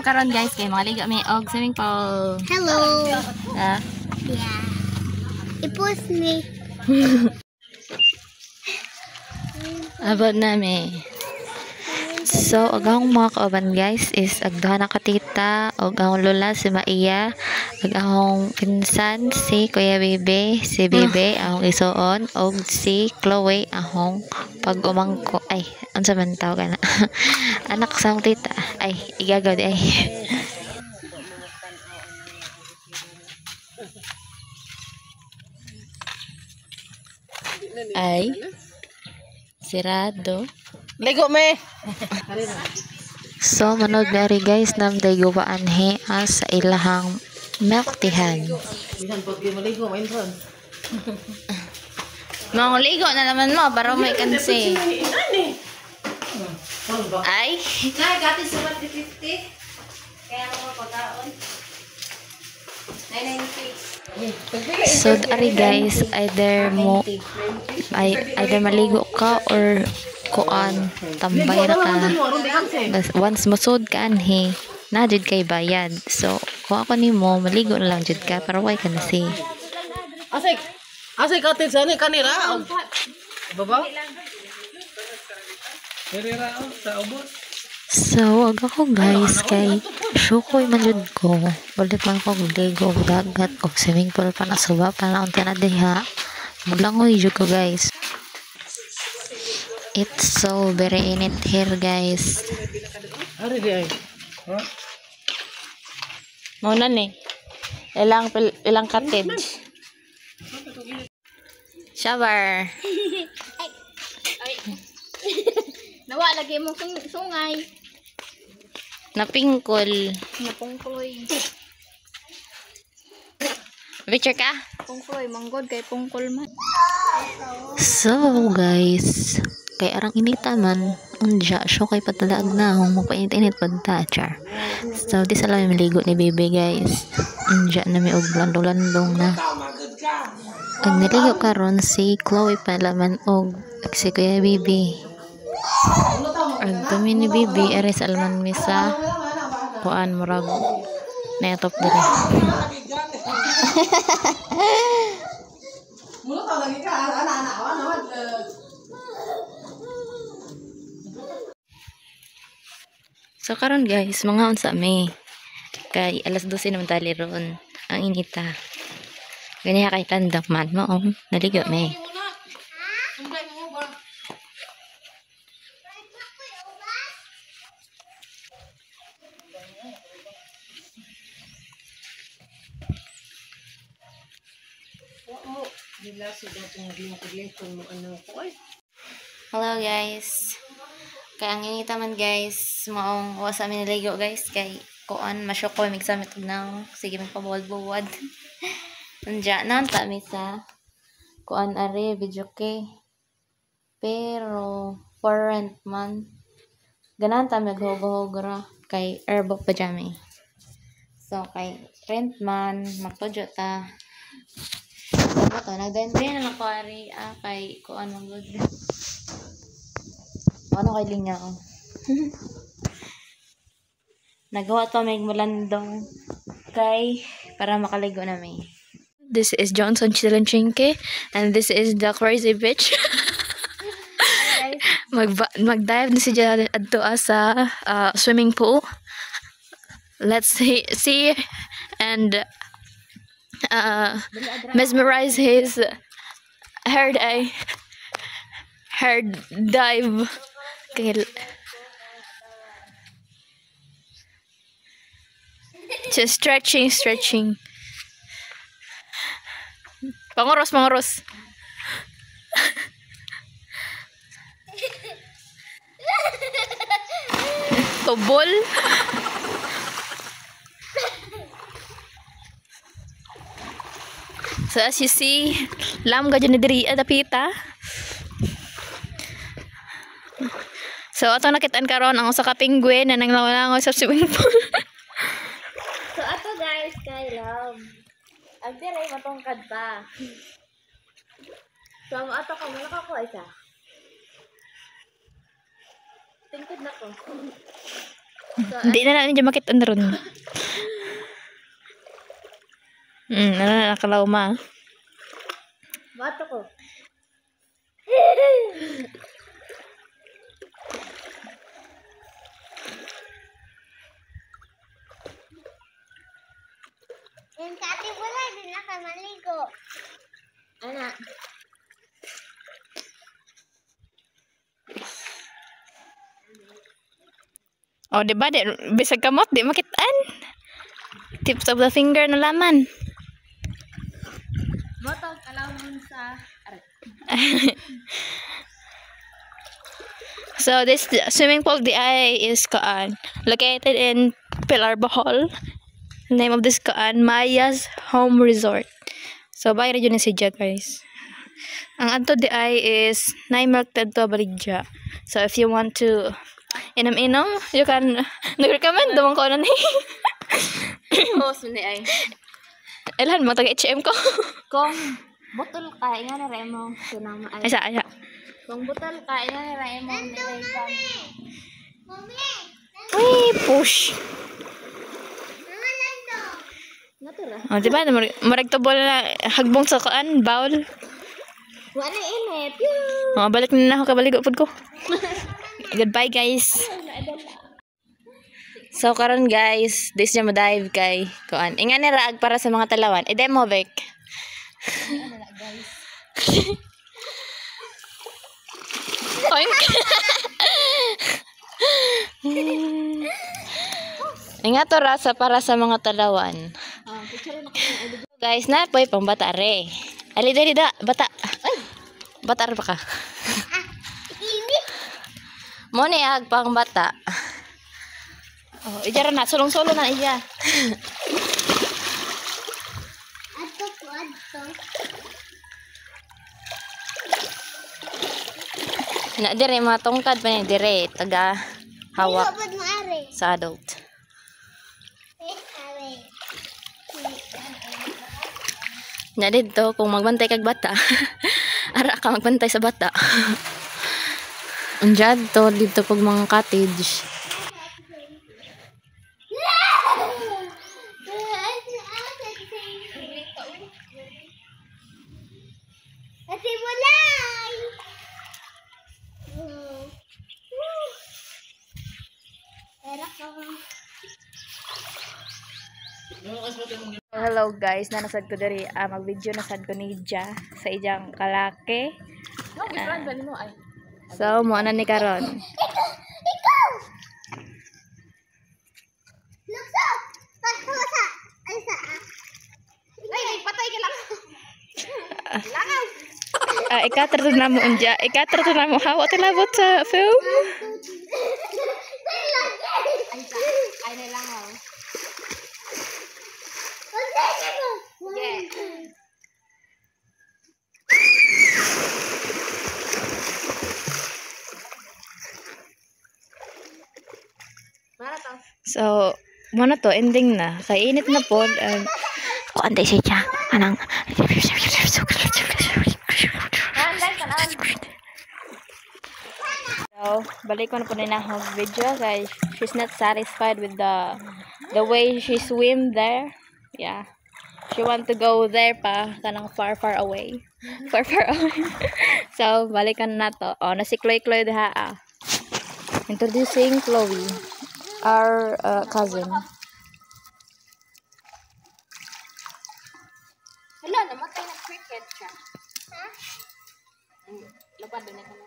mo karon guys kay maligo mi og swimming pool. Hello. Ah. Yeah. I-post ni. Abot nami. So, ag akong mga kauban guys is ag duha na ka tita, og akong lola si Maia, ag akong pinsan si Kuya Bebe, si Bebe akong isuon, og si Chloe akong pag-umangko. Ay, unsa man tawag ana? Anak sa akong tita. Ay, igagaw di ay. Ay, sirado. Ligo me. So manood dari guys nam dayguwaan he sa ilahang milk teahan. Manguligo na naman mo para may kansi. Ay, Nay, gati sa 150. Kaya ako pagkaon. 996. So ari guys, either mo ay either maligo ka or kuan tambay ra ka. Once mosud ka anhi, na jud kay bayad. So kung ako nimo maligo na lang jud ka para way ka na si. Asay asay katin sa ni kanira. Baba. So ag ako guys kay sukoy man jud ko. Balik man ko og ligo og dagat og swimming pool pa na suba pa na unta na diha. Mulangoy jud ko guys. It's so very init here guys. Ari di ay. Muna ni. Ilang cottage. Shower. Nawa lagi mo sungay. Napingkol. Napungkoy. Picture ka? Pungkoy, manggod kay pungkol man. So guys, kay arang inita man, unja siya kay patalaag na kung magpainit-init pagta, char. So di sa lang maligo ni baby guys. Unja na may og landong-landong na. Ang naligo karon si Chloe pala man og si Kuya Bibi. Ang kami ni Bibi aris alman mi sa kuan murag netop diri. So karon guys, mga unsa mi kay alas 12 naman tali ron ang inita. Ganiha kay tandang man mo naligo mi. Hello guys. Kay ang inita man guys, maong wa sa amin naligo guys kay kuan masyoko mig samit og naong sige magpabuwad-buwad. Unja na ta mi sa kuan ari video kay. Pero for rent man. Ganahan ta maghugo-hugo ra kay airbook pa jami. So kay rent man magtudyo ta. Ano to, nagdayon na lang ko ari kay kuan man gud. Ano kay linya ko? Nagawa to may mulandong kay para makaligo na may. This is Johnson Chilenchinke and this is the crazy bitch. Mag-dive na si Jared adto sa swimming pool. Let's see and mesmerize his hair dive. Just stretching. Pangoros. Tubol. So as you see, lam ga dyan ni diri adapita. So ato nakitaan karon ang usa ka penguin na nanglangoy sa swimming pool. So ato guys, kay love. Ang dire matungkad pa. So ato ka wala ka ko isa. Tingkod na ko. Hindi na namin dyan makita na ron. Ano na nakalauma. Bato ko. Yung kati wala, hindi na ka maligo. Ana. O, oh, diba? Di, bisag kamot, di makitaan. Tips of the finger na laman. Bato, kalawon sa... So, this swimming pool, the eye is kaan, located in Pilar, Bohol. Name of this kaan, Maya's Home Resort. So, bayar yun na siya, guys. Ang anto di ay is 9 milk to baligya. So, if you want to inom-inom, you can nag-recommend duman ko na ni. Oh, suni ay. Ilhan mo, taga HM ko. Kung butol ka, inga na rin mo. Sinama ay. Asa, asa. Kung butol ka, inga na rin mo. Nilaygan. Uy, push. Natura. O, diba? Murag tubol na hagbong sa kaan, bowl. Wala init. O, balik na ako, kabaligo pod ko. Goodbye, guys. So, karon guys, this na mo-dive kay kuan. Inga ni raag para sa mga talawan. I-demo, Vic. Oink. Inga to rasa para sa mga talawan. Guys, na po'y pang bata re. Ali dali da, bata. Bata ra ba ka? Mo ni ag pang bata. Oh, iya ra na sulong-sulo na iya. Ato ko, ato. Na dire mga tungkad pa ni dire taga hawak sa adult. Eh, are. Na didto kung magbantay kag bata. Ara ka magbantay sa bata. Unjad to didto pag mga cottage. Ate Bulay! Era ka. Hello guys, nanasad ko diri mag-video na sad ko ni Ja sa ijang kalake. So mo na ni karon. Ikaw! Lukso! Pagkusa! Ay, sa Ay, patay ka lang. Ikatrato na mo unja, ikatrato na mo hawa tilabot sa film. Ay, nilangaw. So, mo na to ending na. Kay init na po. Kuan day siya. Anang So, balik ko na po na akong video guys. She's not satisfied with the way she swim there. Yeah. She want to go there pa kanang far far away. Far far away. So, balikan na to. Oh, na si Chloe Chloe diha ah. Introducing Chloe, our cousin. Hala, namatay na cricket siya. Ha? Lapad na ka na.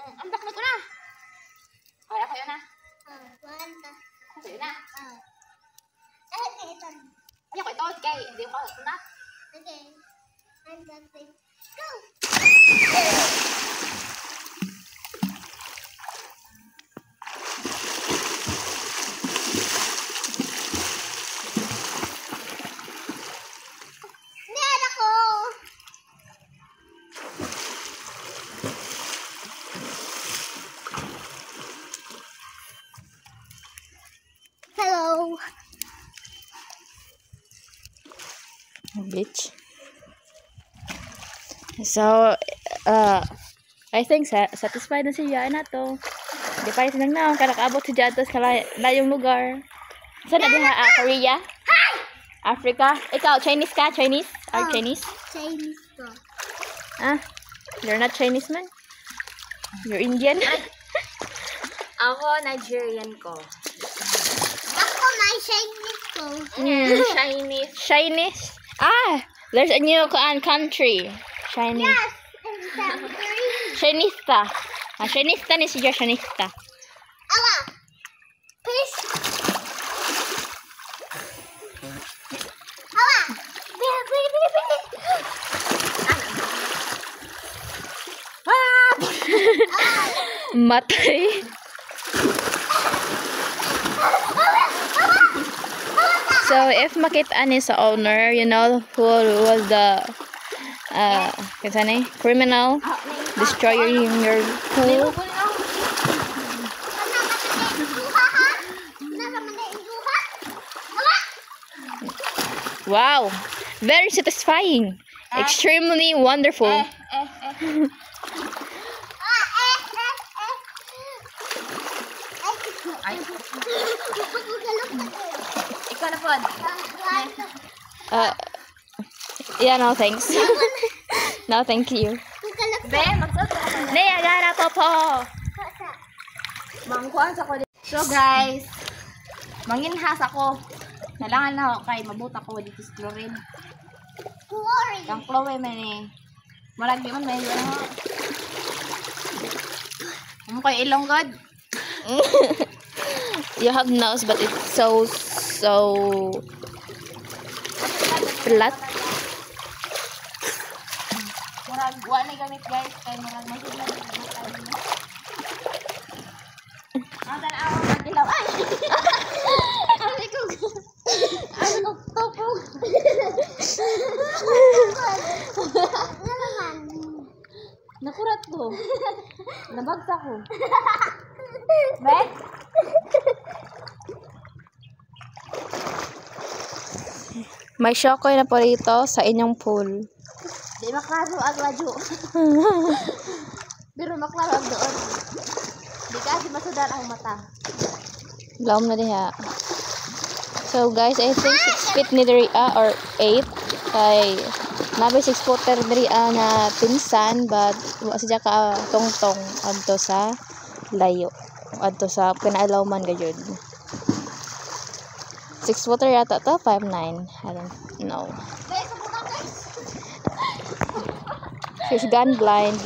Ambak na ko na. Ay, ako yun na. Ako yun na. Ay, ako ito. Okay, hindi ko ako na. Okay. 1, 2, 3, go! Meron ako! Hello! Bitch. So, I think satisfied na siya na to. Di pa rin na kada kaabot si Jatos layong lugar. Saan na diha? Ah, Korea? Africa? Ikaw, Chinese ka? Chinese? Are Oh. Chinese? Chinese ko. Ah, you're not Chinese man? You're Indian? Ako, Nigerian ko. Ako may Chinese ko. Chinese. Chinese? Ah, there's a new country. Chinese. Yes, and green. Chinista. Ah, Chinista ni siya, Chinista. Awa. Please. Awa. Bili, bili, bili, bili. Matay. So, if makita ni sa owner, you know who was the kinsa ni? Criminal destroying your pool. Nasa man na duha? Awa. Wow. Very satisfying. Extremely wonderful. Ah, eh, eh, eh. Ay. Ikaw na pod. Yeah, no thanks. No, thank you. Be, magsuot ka. Niagara popo. Mangkuan sa ko. So guys, manginhas ako. Kailangan na ako kay mabuta ko dito sa chlorine. Glory. Kang Chloe man eh. Marag di man may ano. Mo kay ilong god. You have nose, but it's so flat. Murag wa na gamit guys kay murag masudlan na tayo. Ang tan-aw ang dilaw. Ay. Ano ko? Ano ko tupong. Ano naman? Nakurat ko. Nabagsak ko. Bet? May shokoy na po rito sa inyong pool. Di maklaro ang ladyo. Pero maklaro ang doon. Di kasi masudar ang mata. Lawom na diha. So guys, I think 6 feet ni diri or 8 kay nabi 6 footer diri na pinsan, but wa siya ka tongtong adto sa layo. Adto sa kinailaw man gayud. 6 footer yata to, 5'9". I don't know. She's gone blind.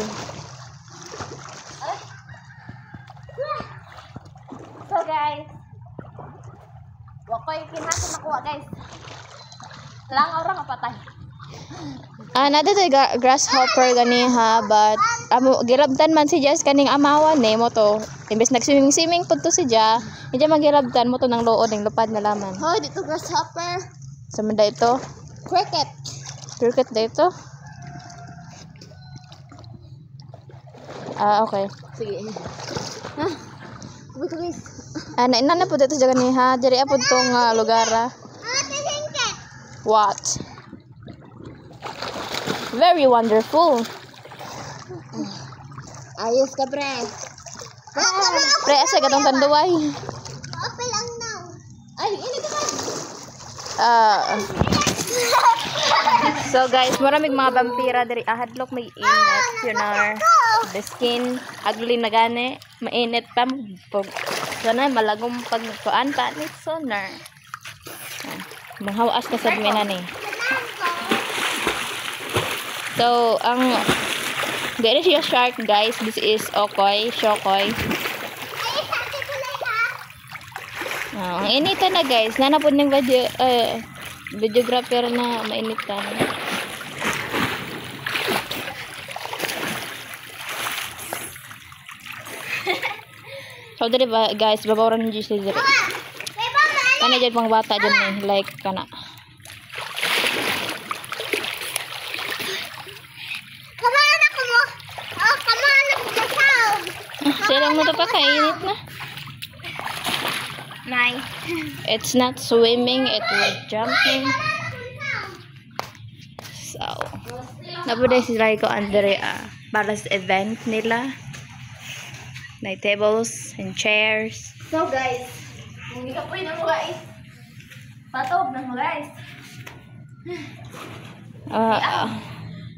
So guys, wa ko'y kinhasan nakuha guys. Lang orang patay. Ah, na dito grasshopper gani ha, but amo gilabtan man si Jess kaning amawan eh mo to. Imbes nag-swimming-swimming pud to si Ja, hindi magilabtan mo to ng lood ning lupad na laman. Hoy, dito grasshopper. Sa man ito? Cricket. Cricket dito? Ah, okay. Sige. Ah. Uy ko guys. Ah, na na po dito sa gani ha. Diri apod tong lugar. Ah. What? Very wonderful. Ayos ka pre. Pre, asa katong tanduay? Okay lang now. Ay, ini ka man. Ah. So guys, maraming mga vampira diri ahadlok may init, you know. The skin ugly na gani, mainit pa pag sana malagom pag kuan pa ni sooner. Manghawas na sad mi na ni. So, ang dili siya shark guys, this is okoy, shokoy. Ay, ate kulay ha. Ah, ang inita na guys, nana pod ning video videographer na mainitan. So diri ba guys, babaw ra ni siya diri. Kana jud pang bata jud ni, like kana. Kamaan ako mo. Oh, kamaan ako mo sound. Silang mo to pa kainit na. Nay. It's not swimming, it was jumping. So, nabuday sila ko andre para sa event nila. May tables and chairs. So guys, kung ikapoy na mo guys. Patob na mo guys.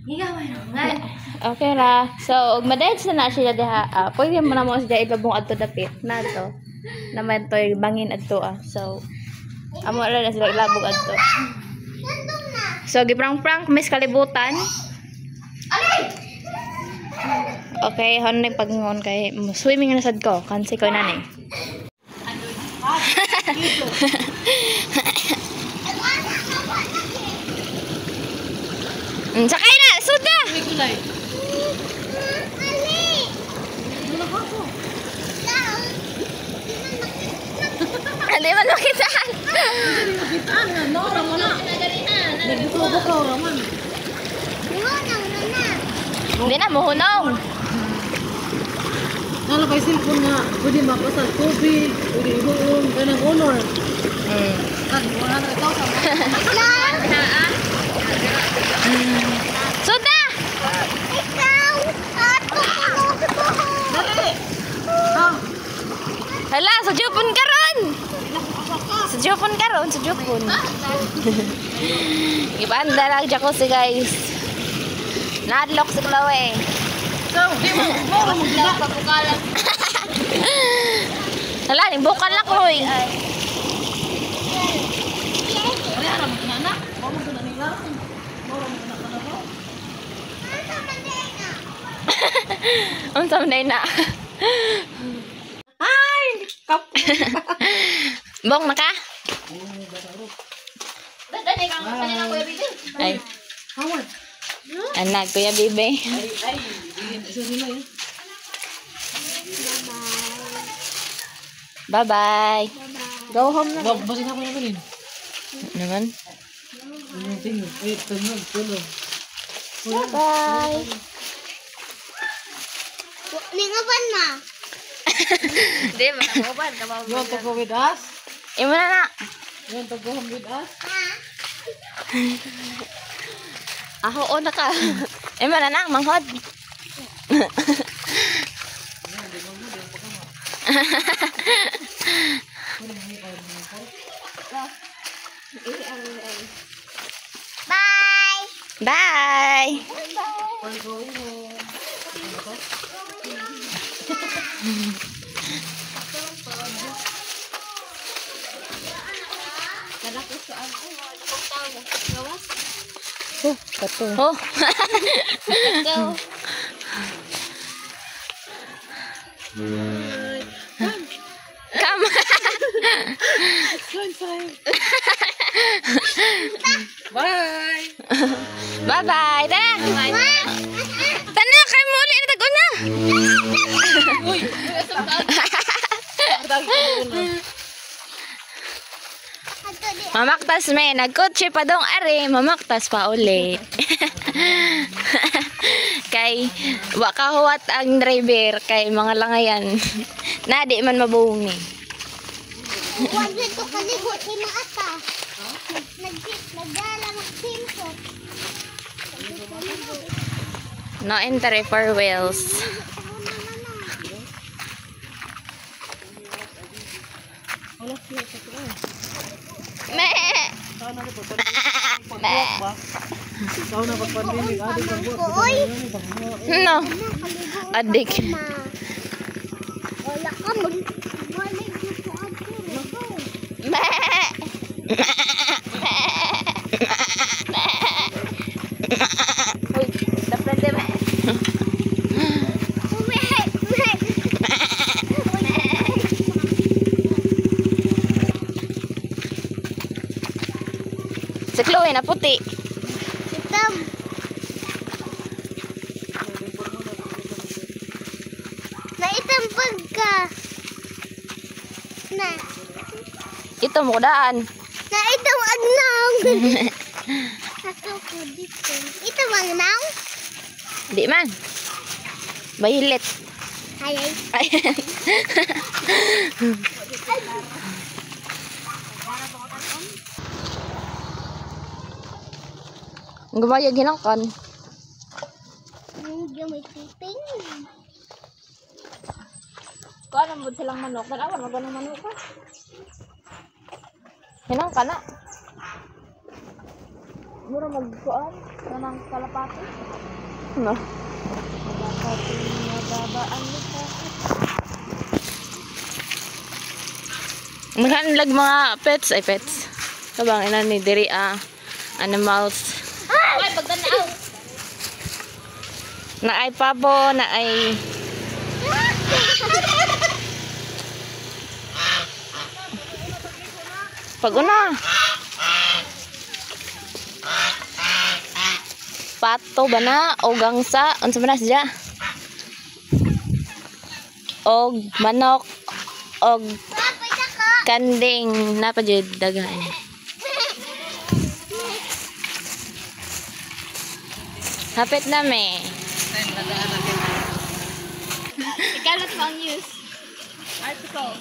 Gigamay na mo guys. Okay ra. So, ug madayad na na siya diha. Pwede mo na mo siya ilabong adto dapit na to. Naman to'y bangin adto ah. So, amo ra na sila ilabog adto. So, giprang-prank miss kalibutan. Okay, hon na pagngon kay swimming na sad ko. Kansi ko na ni. Sakay na, sud na. Hindi man makitaan. Makitaan nga, no, ramana. Nagbuko ka, raman. Hindi na, muhunong. Nalo kay cellphone nga, pwede mapasal tubig, pwede ibuon, kanang honor. Kan 100,000. Sud na! Ikaw! Ato ko! Dali! Ah, Hala, sa Jupon karon. Sa Jupon karon, sa Jupon. Ibanda lang jacuzzi guys. Nadlock si Chloe. so, di mo, mo mo gila. Hala, ning bukal na Chloe. Ari ara mo na. Mo mo na nila. Mo mo na kana ba? Unsa man na? Ay, kap. Bong na ka? Ay, Howard. anak Kuya Bibe. Ay, ay, isa nila eh. Bye-bye. Go home na. Basin ako naman eh. Naman. Yung tingin, eh, tulog, tulog. Bye. Ningaban na. Hindi, manamoban. You want to go with us? Imo na na. You want to go home with us? Ako o na ka. Imo na na, manghod. Bye! Bye. We're going home. Oh, kato. Oh. Go. Come. Go inside. Bye! Bye-bye. Tara. Tana, kay mo ulit na tag-una. Uy! Mamaktas me, nagkotse pa dong are, mamaktas pa uli. Kay wa kahuwat ang driver kay mga langayan. Na di man mabungi. Huwag dito kaligo si Maata. Nagdala magsimpo. No entry for wheels. Me. Ikaw na pag-pandemic, adi pag-buwak. No. Adik. Wala ka mag-balik dito ato. Me. Uy, dapat me. Si Chloe na puti. Itam. Naitambag ka. Na. Ito mo daan. Naitang agnaw. Ako ko dito. Ito agnaw? Di man. Bayilit. Ay ay. Ay. Gumayag hinangkan. Medyo may piping. Kuan ang silang manok. Tanawan mo ganang manok ka. Hinang ka na. Mura magkuan kanang kalapati. No. Kalapati mababaan mo pa. Maghanlag mga pets ay pets. Kabang ina ni diri ah animals. Ay, pagtanaw. Na ay pabo, na ay pag una. Pato ba na o gangsa? Unsa ba na siya? Og manok og kanding napa jud daghan. Hapit na me. Ikalat mo ang news. Article.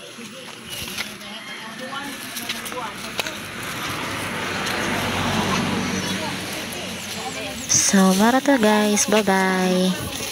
So, mara to guys. Bye-bye.